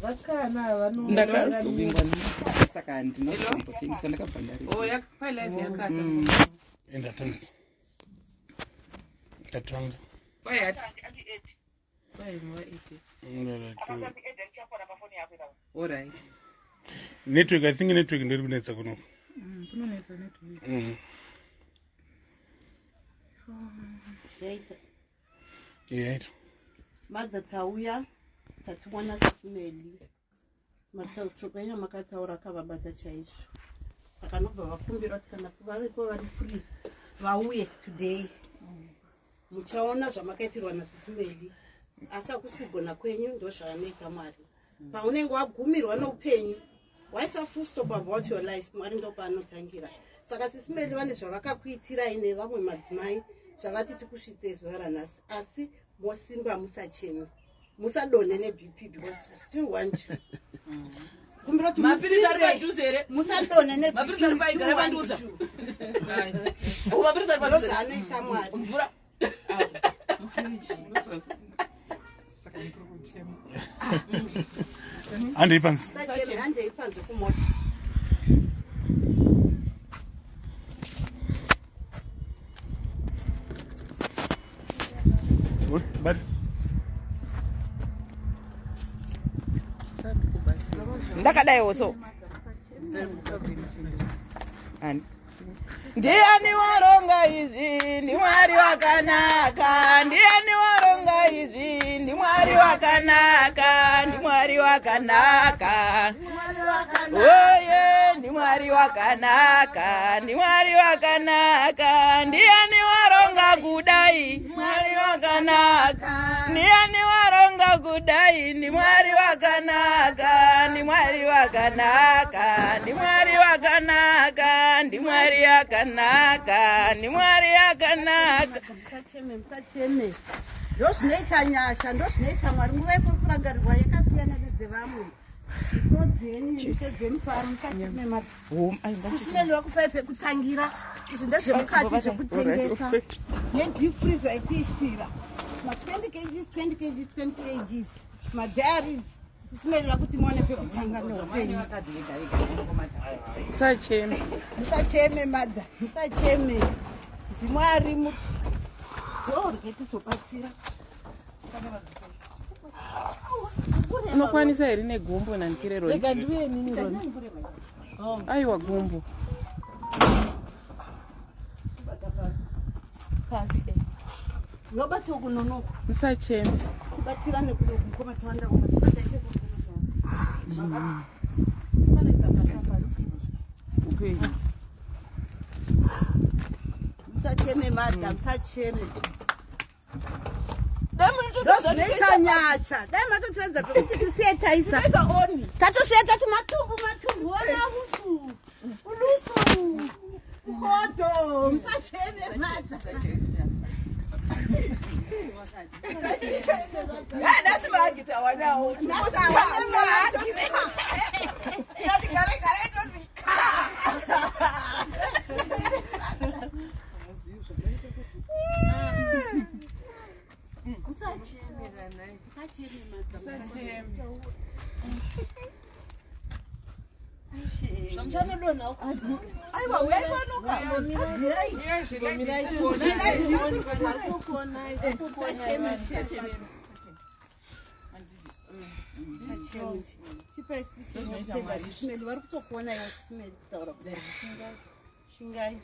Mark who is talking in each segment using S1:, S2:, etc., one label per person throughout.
S1: Vasikana vano
S2: Ndakazovingwa saka handina kumbotengesa, ndakabva ndari.
S3: Ndatangisa, ndatanga.
S2: Alright.
S3: Network, I think network ndiri kunetsa kuno.
S2: Kunonetsa network.
S4: Yaita.
S3: Yaita.
S4: Madha, tauya tatiwana Sisi Melly. Mashoko enyu makataura akavabata chaizvo, saka nobva vakumbira kuti kana variko vari free vauye today. Muchaona zvamakaitirwa naSisi Melly, asi hakusi kugona kwenyu, ndo zvaanoita Mwari. Paunenge wagumirwa noupenyu, waisa full stop about your life, Mwari ndo paanotangira. Saka Sisi Melly vane zvavakakuitirai nevamwe madzimai zvavati tikusvitsei zuva ranhasi, asi mosimba, musacheme, musadonhe neBP, because we still want you. Kumbira kuti
S5: Mapirisi ari
S4: musimbe,
S5: padhuze here?
S4: musadonhe neBP.
S5: Mapirisi ari
S4: We still
S5: paigara
S4: want
S5: panduza.
S4: you.
S5: Mapirisi ari
S4: Ndo
S5: padhuze.
S4: zvaanoita Mwari.
S5: Mvura.
S2: Saka ndiri kuchema.
S3: Handei panzi.
S4: Musacheme, handei panze kumota.
S3: But
S5: Ndakadaiwo so. Ani? Ndiani waronga izvi? NdiMwari wakanaka. Ndiani waronga izvi? NdiMwari wakanaka. NdiMwari wakanaka. Oye, ndiMwari wakanaka. NdiMwari wakanaka. Ndiani waronga kudai? Mwari wakanaka. Ndiani waronga kudai? NdiMwari wakanaka. NdiMwari wakanaka. NdiMwari wakanaka. NdiMwari akanaka. NdiMwari akanaka.
S4: Musacheme, musacheme. Ndo zvinoita nyasha, ndo zvinoita Mwari. Nguva yekurangarirwa yakasiyana nedzevamwe. Misodzi yenyu, misodzi yemufaro. Musacheme, Sisi Melly wakupai pekutangira. Izvi ndezvemukati zvekutengesa, nedeep freezer yekuisira ma20 kgs, 20 kgs, 20 kgs, madiaries. Sisi Melly vakuti muone pekutanga neupenyu.
S2: Musacheme.
S4: Musacheme, madha, musacheme. NdiMwari orge tizobatsira.
S2: Unokwanisa here negumbo nankireroni?
S1: Rega ndiuye nini, Roni.
S2: Aiwa, gumbo.
S1: Pasi.
S4: Nobata kunonoka.
S2: Musacheme.
S4: Kubatsira nekuda mukoma tawanda.
S1: Panoisa pasi pasi.
S2: Upenyu.
S4: Musacheme, madha, musacheme. Ndozvinoita nyasha. Dai matotiradza pekuti tisiye taisa, tatosiya tati matumbu matumbu, ona usu ulusu uhodo. Musacheme, madha.
S5: Nhasi maagita wanawo.
S4: Nhasi hawana mahagi.
S5: Tati gare gare tozi.
S1: Musacheme ranai. Musacheme, madha. Zvamuchanodonha.
S5: Aiwa, uyai panoka.
S1: Mirai.
S4: Musacheme, shema. Musacheme. Chipai speech inokutenda Sisi Melly. Vari kutokuona iwe, Sisi Melly, kutaura kudai. Shingai.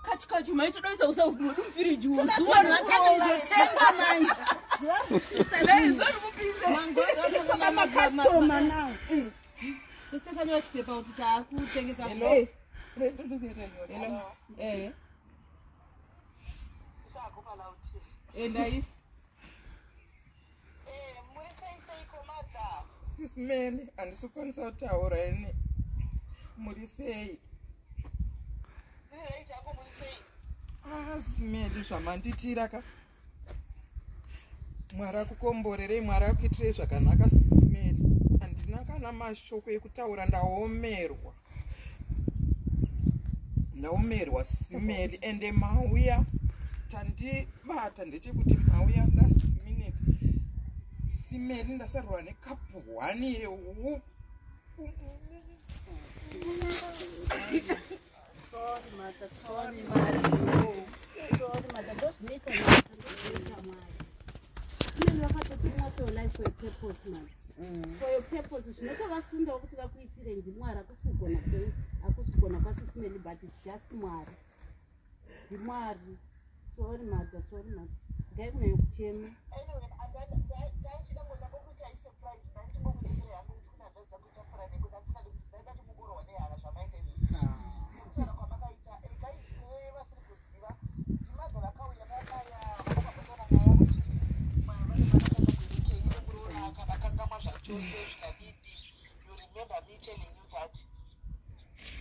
S5: Kachu kachu maitodoisa usafu mwedu mufiriji.
S4: Vanhu vachatizotenga manje. Toba makastoma now.
S1: Tosesaniwa chipepa kuti taakutengesa.
S2: Hello. Hello. Endaisi.
S6: Sisi Melly, handisi kukwanisa kutaura ini. Muri sei? Ah, Sisi Melly, zvamanditira ka, Mwari akukomborerei, Mwari akuitirei zvakanaka. Sisi Melly, handina kana mashoko ekutaura. Ndaomerwa, ndaomerwa, Sisi Melly. Ende mauya tandi. Chandibata ndechekuti mauya last minute simeri ndasarwa nekapu one yehuku.
S4: Sorry, mother. Sorry, mother. Sorry, mother. Ndozvinoita mother. Ndozvinoita Mwari. Simeni vakatotumwa for your life for your purpose, man. For your purpose. Zvinotovasundawo kuti vakuitire ndiMwari. Hakusi kugona kwenyu, hakusi kugona kwaSisimeli, but it's just Mwari. NdiMwari. Sorry, mother. Sorry, mother. Ngai kunyanya kuchema.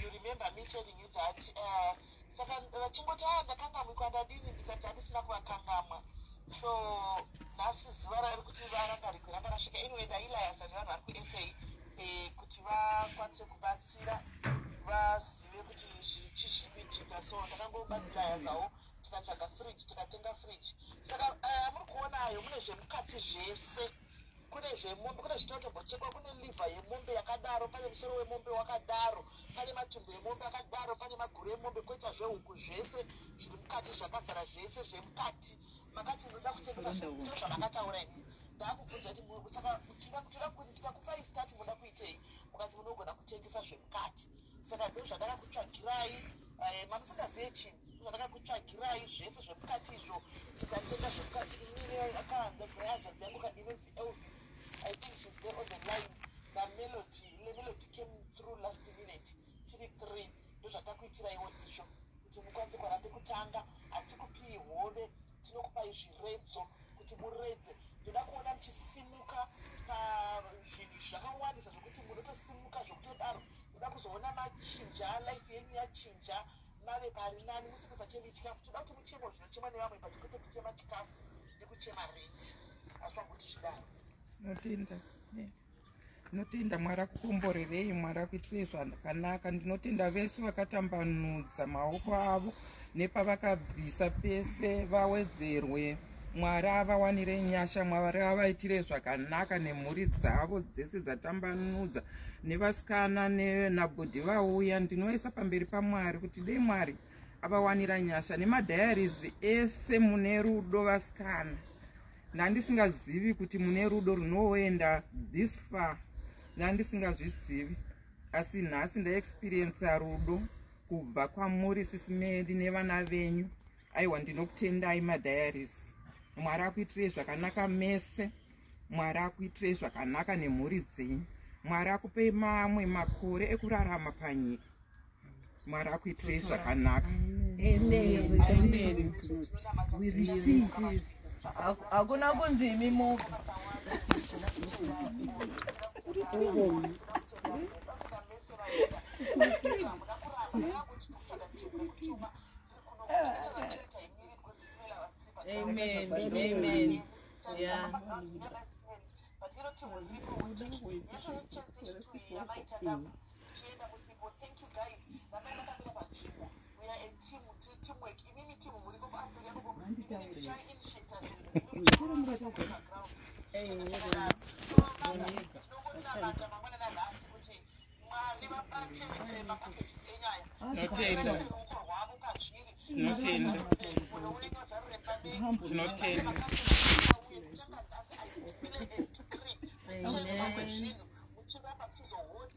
S7: You remember me telling you that saka vachingoti a ndakangamwikwa ndadini ndikati handisina kuvakangamwa. So nhasi zuva rari kuti varangarigwe ranga rasvika. Anyway, ndailayasa nevanhu vari kuSA kuti vakwanise kubatsira vazive kuti chii chiri kuitika. So ndakangobatsilayasawo, tikatsvaga fridge, tikatenga fridge. Saka muri kuonayo mune zvemukati zvese, kune zvemombe, kune zvinotombochekwa, kune liver yemombe yakadaro, pane musoro wemombe wakadaro, pane matumbu emombe akadaro, pane maguru emombe, koita zvehuku, zvese zviri mukati zvakazara, zvese zvemukati. Makati munoda kutengesa zviro zvamakataura ini ndaakubvunza kuti saka tikakupai start munoda kuitei? Mukati munogona kutengesa zvemukati. Saka ndo zvandakakutsvagirai, mamusingazive chinhu, zvandakakutsvagirai zvese zvemukati izvo, tikatenga zvemukati. Inini akahanzvadzi yangu inonzi Elvis, I think she's there on the line, naMelody. Melody came through last minute. Tiri three, ndo zvatakuitiraiwo izvo kuti mukwanise kuwana pekutanga. Hatikupii hove, tinokupai zviredzo kuti muredze. Ndoda kuona muchisimuka pazvinhu zvakawandisa zvokuti munotosimuka zvokutodaro. Ndoda kuzoona machinja, life yenyu yachinja, mave pari nani, musingasachemi chikafu. Toda kuti muchemo zvinochemwa nevamwe, but kwete kuchema chikafu nekuchema rent. Asi wanguti zvidaro.
S6: Ndinotenda Simeli, ndinotenda. Mwari akukomborerei, Mwari akuitirei zvakanaka. Ndinotenda vese vakatambanudza maoko avo nepavakabvisa pese, vawedzerwe. Mwari avawanire nyasha, Mwari avaitire zvakanaka nemhuri dzavo dzese dzatambanudza, nevasikana nabhodhi vauya. Ndinoisa pamberi paMwari kuti dei Mwari avawanira nyasha nemadiaries ese. Mune rudo vasikana, ndandisingazivi kuti mune rudo runoenda this far, ndandisingazvizivi, asi nhasi ndaexperiensa rudo kubva kwamuri Sisimeli nevana venyu. Aiwa, ndinokutendai madiaries. Mwari akuitirei zvakanaka mese, Mwari akuitirei zvakanaka nemhuri dzenyu, Mwari akupei mamwe makore ekurarama panyika. Mwari akuitirei zvakanaka.
S4: Amen. We receive.
S5: Hakuna kunzi imi moga. Amen, amen, yeah.
S6: Tinotenda, tinotenda, tinotenda.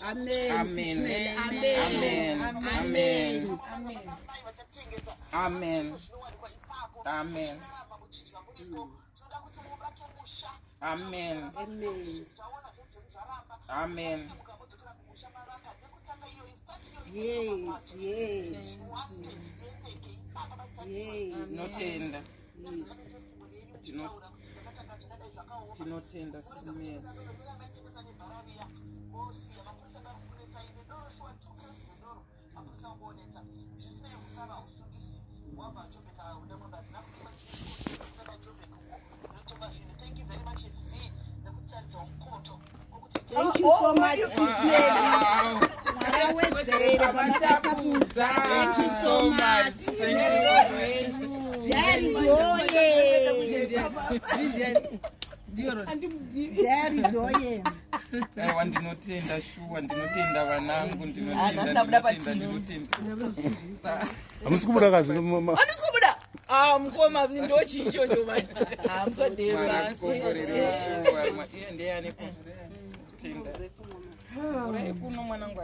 S4: Amen.
S6: Amen.
S4: Amen. Amen.
S6: Amen. Amen. Amen. Amen.
S4: Amen.
S6: Amen.
S4: Yes.
S6: Tinotenda. Tinotenda Simeli.
S4: Thank you so much, Sisimeli. Mwari awedzere pamakatapudza.
S6: Thank you so much. Thank you so much.
S4: Diaries oye. Diaries oye.
S6: Aiwa, ndinotenda shuwa, ndinotenda vanangu.
S5: Ah, nhasi ndabuda pa TV.
S6: Ndinotenda.
S3: Hamusi kubuda kazi.
S5: Handisi kubuda. Ah, mukoma, ndochii ichocho manje? Ah, musadero.
S6: Mwari akukomborere shuwa. Iye ndiye ane tenda. Urai kuno, mwanangu.